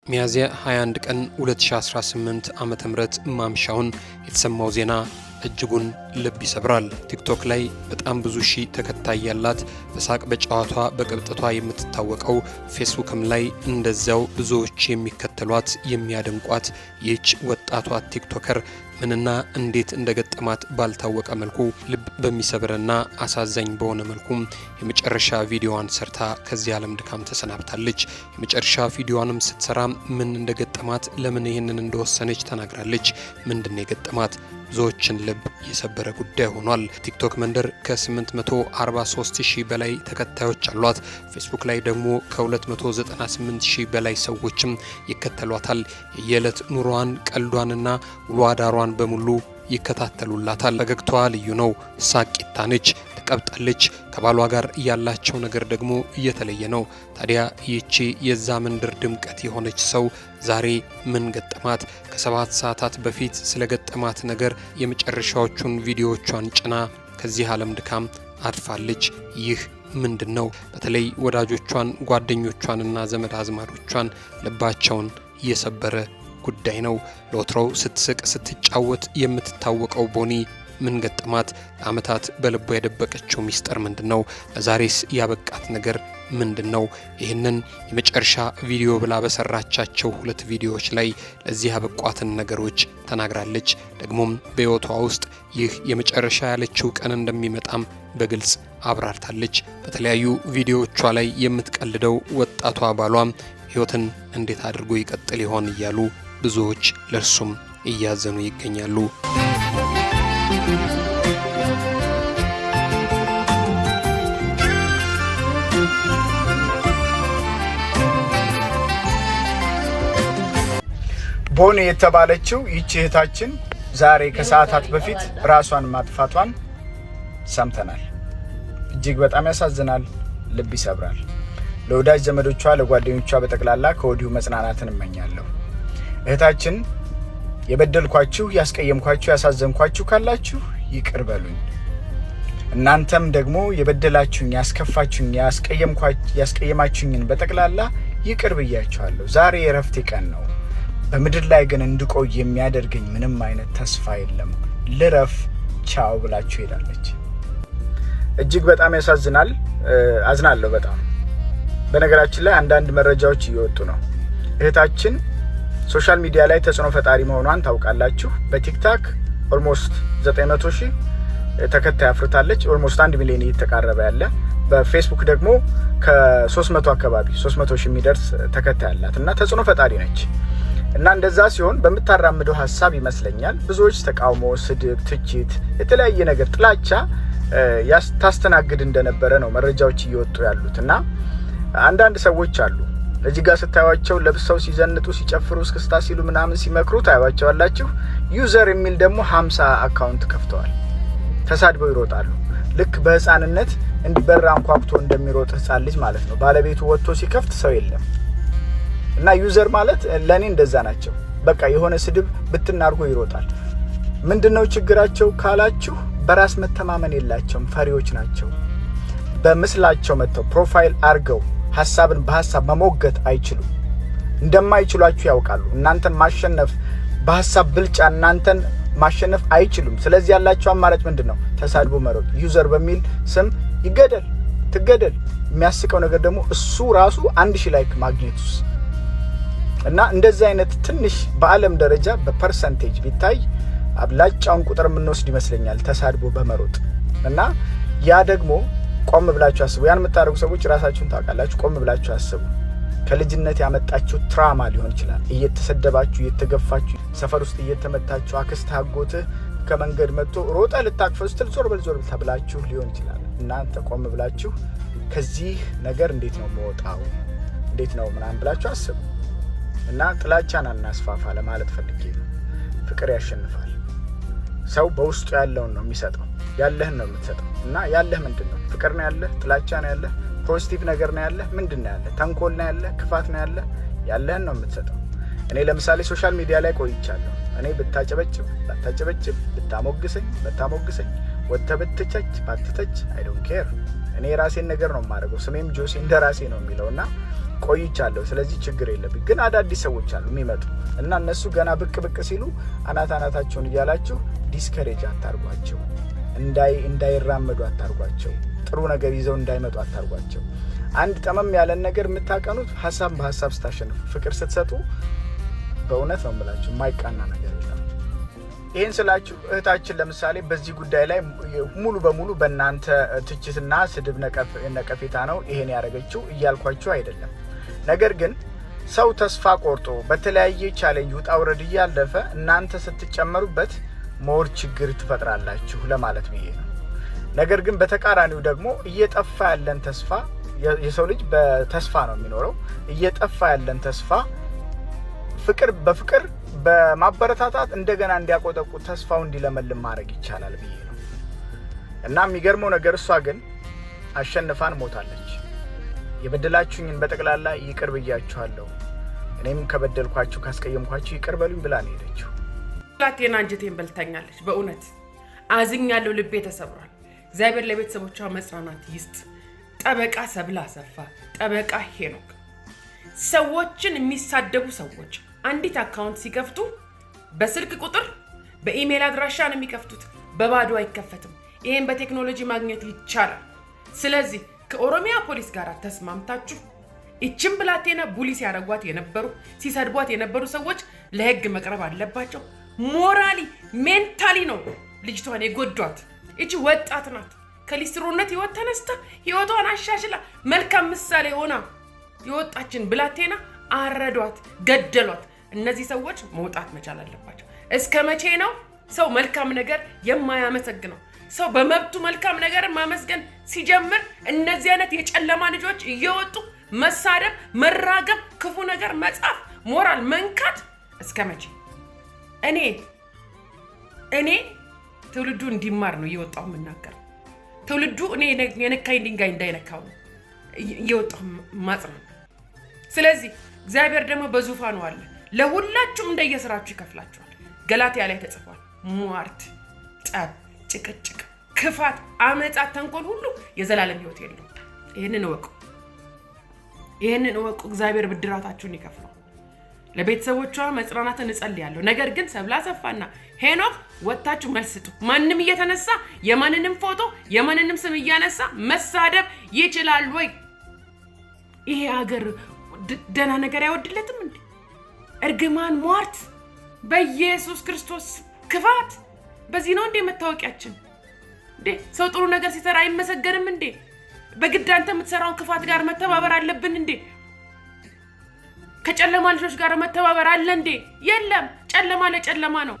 ሚያዝያ 21 ቀን 2018 ዓ.ም ማምሻውን የተሰማው ዜና እጅጉን ልብ ይሰብራል። ቲክቶክ ላይ በጣም ብዙ ሺህ ተከታይ ያላት፣ በሳቅ በጨዋቷ በቅብጠቷ የምትታወቀው፣ ፌስቡክም ላይ እንደዚያው ብዙዎች የሚከተሏት የሚያደንቋት ይህች ወጣቷ TikToker ምንና እንዴት እንደገጠማት ባልታወቀ መልኩ ልብ በሚሰብርና አሳዛኝ በሆነ መልኩ የመጨረሻ ቪዲዮዋን ሰርታ ከዚህ ዓለም ድካም ተሰናብታለች። የመጨረሻ ቪዲዮዋንም ስትሰራ ምን እንደገጠማት፣ ለምን ይህንን እንደወሰነች ተናግራለች። ምንድን ነው የገጠማት? ብዙዎችን ልብ የሰበረ ጉዳይ ሆኗል። ቲክቶክ መንደር ከ843 ሺህ በላይ ተከታዮች አሏት። ፌስቡክ ላይ ደግሞ ከ298 ሺህ በላይ ሰዎችም ይከተሏታል። የየዕለት ኑሯን፣ ቀልዷንና ውሎ አዳሯን በሙሉ ይከታተሉላታል። ፈገግታዋ ልዩ ነው። ሳቂታ ነች፣ ትቀብጣለች። ከባሏ ጋር ያላቸው ነገር ደግሞ እየተለየ ነው። ታዲያ ይቺ የዛ መንደር ድምቀት የሆነች ሰው ዛሬ ምን ገጠማት? ከ7 ሰዓታት በፊት ስለ ገጠማት ነገር የመጨረሻዎቹን ቪዲዮዎቿን ጭና ከዚህ ዓለም ድካም አርፋለች። ይህ ምንድን ነው? በተለይ ወዳጆቿን፣ ጓደኞቿንና ዘመድ አዝማዶቿን ልባቸውን እየሰበረ ጉዳይ ነው። ለወትሮው ስትስቅ ስትጫወት የምትታወቀው ቦኒ ምን ገጠማት? ለዓመታት በልቧ የደበቀችው ሚስጥር ምንድን ነው? ለዛሬስ ያበቃት ነገር ምንድን ነው? ይህንን የመጨረሻ ቪዲዮ ብላ በሰራቻቸው ሁለት ቪዲዮዎች ላይ ለዚህ ያበቋትን ነገሮች ተናግራለች። ደግሞም በሕይወቷ ውስጥ ይህ የመጨረሻ ያለችው ቀን እንደሚመጣም በግልጽ አብራርታለች። በተለያዩ ቪዲዮዎቿ ላይ የምትቀልደው ወጣቷ ባሏም ሕይወትን እንዴት አድርጎ ይቀጥል ይሆን እያሉ ብዙዎች ለእርሱም እያዘኑ ይገኛሉ። ቦኒ የተባለችው ይቺ እህታችን ዛሬ ከሰዓታት በፊት ራሷን ማጥፋቷን ሰምተናል። እጅግ በጣም ያሳዝናል፣ ልብ ይሰብራል። ለወዳጅ ዘመዶቿ፣ ለጓደኞቿ በጠቅላላ ከወዲሁ መጽናናትን እመኛለሁ። እህታችን የበደልኳችሁ፣ ያስቀየምኳችሁ፣ ያሳዘንኳችሁ ካላችሁ ይቅር በሉኝ። እናንተም ደግሞ የበደላችሁኝ፣ ያስከፋችሁኝ፣ ያስቀየማችሁኝን በጠቅላላ ይቅር ብያችኋለሁ። ዛሬ የእረፍቴ ቀን ነው። በምድር ላይ ግን እንድቆይ የሚያደርገኝ ምንም አይነት ተስፋ የለም። ልረፍ፣ ቻው ብላችሁ ሄዳለች። እጅግ በጣም ያሳዝናል። አዝናለሁ በጣም። በነገራችን ላይ አንዳንድ መረጃዎች እየወጡ ነው። እህታችን social media ላይ ተጽዕኖ ፈጣሪ መሆኗን ታውቃላችሁ። በቲክታክ almost 900 ሺህ ተከታይ አፍርታለች። Almost 1 ሚሊዮን እየተቃረበ ያለ፣ በፌስቡክ ደግሞ ከ300 አካባቢ 300 ሺህ የሚደርስ ተከታይ አላት እና ተጽዕኖ ፈጣሪ ነች። እና እንደዛ ሲሆን በምታራምደው ሀሳብ ይመስለኛል ብዙዎች ተቃውሞ፣ ስድብ፣ ትችት፣ የተለያየ ነገር ጥላቻ ታስተናግድ እንደነበረ ነው መረጃዎች እየወጡ ያሉት። እና አንዳንድ ሰዎች አሉ፣ እዚህ ጋር ስታዩቸው ለብሰው ሲዘንጡ፣ ሲጨፍሩ፣ እስክስታ ሲሉ ምናምን ሲመክሩ ታዩዋቸዋላችሁ። User የሚል ደግሞ 50 account ከፍተዋል። ተሳድበው ይሮጣሉ። ልክ በህፃንነት እንዲህ አንኳኩቶ እንደሚሮጥ ህፃን ልጅ ማለት ነው። ባለቤቱ ወጥቶ ሲከፍት ሰው የለም። እና user ማለት ለእኔ እንደዛ ናቸው። በቃ የሆነ ስድብ ብትን አድርጎ ይሮጣል። ምንድነው ችግራቸው ካላችሁ በራስ መተማመን የላቸውም፣ ፈሪዎች ናቸው። በምስላቸው መጥተው profile አርገው ሀሳብን በሀሳብ መሞገት አይችሉም። እንደማይችሏችሁ ያውቃሉ። እናንተን ማሸነፍ፣ በሀሳብ ብልጫ እናንተን ማሸነፍ አይችሉም። ስለዚህ ያላቸው አማራጭ ምንድን ነው? ተሳድቦ መሮጥ። User በሚል ስም ይገደል ትገደል። የሚያስቀው ነገር ደግሞ እሱ ራሱ 1000 like ማግኘቱ እና እንደዚህ አይነት ትንሽ በዓለም ደረጃ በ percentage ቢታይ አብላጫውን ቁጥር የምንወስድ ይመስለኛል ተሳድቦ በመሮጥ። እና ያ ደግሞ ቆም ብላችሁ አስቡ። ያን የምታደርጉ ሰዎች ራሳችሁን ታውቃላችሁ። ቆም ብላችሁ አስቡ። ከልጅነት ያመጣችሁ trauma ሊሆን ይችላል። እየተሰደባችሁ፣ እየተገፋችሁ፣ ሰፈር ውስጥ እየተመታችሁ፣ አክስት አጎትህ ከመንገድ መጥቶ ሮጠህ ልታቅፈው ስትል ዞር በል ዞር በል ተብላችሁ ሊሆን ይችላል። እናንተ ቆም ብላችሁ ከዚህ ነገር እንዴት ነው የምወጣው፣ እንዴት ነው ምናምን ብላችሁ አስቡ እና ጥላቻን አናስፋፋ ለማለት ፈልጌ ነው። ፍቅር ያሸንፋል። ሰው በውስጡ ያለውን ነው የሚሰጠው። ያለህን ነው የምትሰጠው። እና ያለህ ምንድን ነው? ፍቅር ነው ያለህ? ጥላቻ ነው ያለህ? Positive ነገር ነው ያለህ? ምንድን ነው ያለህ? ተንኮል ነው ያለህ? ክፋት ነው ያለህ? ያለህን ነው የምትሰጠው። እኔ ለምሳሌ social media ላይ ቆይቻለሁ። እኔ ብታጨበጭብ ባታጨበጭብ፣ ብታሞግሰኝ ባታሞግሰኝ፣ ወጥተህ ብትተች ባትተች I don't care። እኔ የራሴን ነገር ነው የማደርገው። ስሜም ጆሲ እንደ ራሴ ነው የሚለው እና ቆይቻለሁ። ስለዚህ ችግር የለብኝ። ግን አዳዲስ ሰዎች አሉ የሚመጡ እና እነሱ ገና ብቅ ብቅ ሲሉ አናት አናታቸውን እያላችሁ discourage አታርጓቸው። እንዳይራመዱ አታርጓቸው። ጥሩ ነገር ይዘው እንዳይመጡ አታርጓቸው። አንድ ጠመም ያለን ነገር የምታቀኑት ሀሳብ በሀሳብ ስታሸንፉ፣ ፍቅር ስትሰጡ፣ በእውነት ነው የምላችሁ የማይቃና ነገር የለም። ይህን ስላችሁ እህታችን ለምሳሌ በዚህ ጉዳይ ላይ ሙሉ በሙሉ በእናንተ ትችትና ስድብ ነቀፌታ ነው ይሄን ያደረገችው እያልኳችሁ አይደለም። ነገር ግን ሰው ተስፋ ቆርጦ በተለያየ challenge ውጣ ውረድ እያለፈ እናንተ ስትጨመሩበት more ችግር ትፈጥራላችሁ ለማለት ብዬ ነው። ነገር ግን በተቃራኒው ደግሞ እየጠፋ ያለን ተስፋ፣ የሰው ልጅ በተስፋ ነው የሚኖረው። እየጠፋ ያለን ተስፋ ፍቅር በፍቅር በማበረታታት እንደገና እንዲያቆጠቁጥ፣ ተስፋው እንዲለመልም ማድረግ ይቻላል ብዬ ነው። እና የሚገርመው ነገር እሷ ግን አሸንፋን ሞታለች። የበደላችሁኝን በጠቅላላ ይቅር ብያችኋለሁ፣ እኔም ከበደልኳችሁ ካስቀየምኳችሁ ይቅር በሉኝ ብላ ነው የሄደችው። ብላቴና አንጀቴን በልታኛለች። በእውነት አዝኛለሁ። ልቤ ተሰብሯል። እግዚአብሔር ለቤተሰቦቿ መጽናናት ይስጥ። ጠበቃ ሰብለ አሰፋ፣ ጠበቃ ሄኖክ፣ ሰዎችን የሚሳደቡ ሰዎች አንዲት account ሲከፍቱ በስልክ ቁጥር በኢሜይል አድራሻ ነው የሚከፍቱት። በባዶ አይከፈትም። ይህን በቴክኖሎጂ ማግኘት ይቻላል። ስለዚህ ከኦሮሚያ ፖሊስ ጋር ተስማምታችሁ ይችን ብላቴና bully ሲያደርጓት የነበሩ፣ ሲሰድቧት የነበሩ ሰዎች ለህግ መቅረብ አለባቸው። Morally, mentally ነው ልጅቷን የጎዷት። ይቺ ወጣት ናት። ከሊስትሮነት ህይወት ተነስታ ህይወቷን አሻሽላ መልካም ምሳሌ ሆና የወጣችን ብላቴና አረዷት፣ ገደሏት። እነዚህ ሰዎች መውጣት መቻል አለባቸው። እስከ መቼ ነው ሰው መልካም ነገር የማያመሰግነው? ሰው በመብቱ መልካም ነገር ማመስገን ሲጀምር እነዚህ አይነት የጨለማ ልጆች እየወጡ መሳደብ፣ መራገም፣ ክፉ ነገር መጻፍ፣ ሞራል መንካት እስከ መቼ? እኔ ትውልዱ እንዲማር ነው እየወጣሁ የምናገረው። ትውልዱ እኔ የነካኝ ድንጋይ እንዳይነካው ነው እየወጣሁ ማጽናት። ስለዚህ እግዚአብሔር ደግሞ በዙፋኑ አለ። ለሁላችሁም እንደየስራችሁ ይከፍላችኋል። ገላትያ ላይ ተጽፏል። ሟርት፣ ጠብ፣ ጭቅጭቅ፣ ክፋት፣ አመፃ፣ ተንኮል ሁሉ የዘላለም ሕይወት የለውም። ይህንን እወቁ፣ ይህንን እወቁ። እግዚአብሔር ብድራታችሁን ይከፍላል። ለቤተሰቦቿ መጽናናትን እጸልያለሁ። ነገር ግን ሰብለ አሰፋና ሄኖክ ወጥታችሁ መልስ ስጡ። ማንም እየተነሳ የማንንም ፎቶ የማንንም ስም እያነሳ መሳደብ ይችላል ወይ? ይሄ ሀገር ደህና ነገር አይወድለትም እንዴ? እርግማን፣ ሟርት፣ በኢየሱስ ክርስቶስ ክፋት። በዚህ ነው እንዴ መታወቂያችን? እንዴ ሰው ጥሩ ነገር ሲሰራ አይመሰገንም እንዴ? በግድ አንተ የምትሰራውን ክፋት ጋር መተባበር አለብን እንዴ? ከጨለማ ልጆች ጋር መተባበር አለ እንዴ? የለም። ጨለማ ለጨለማ ነው።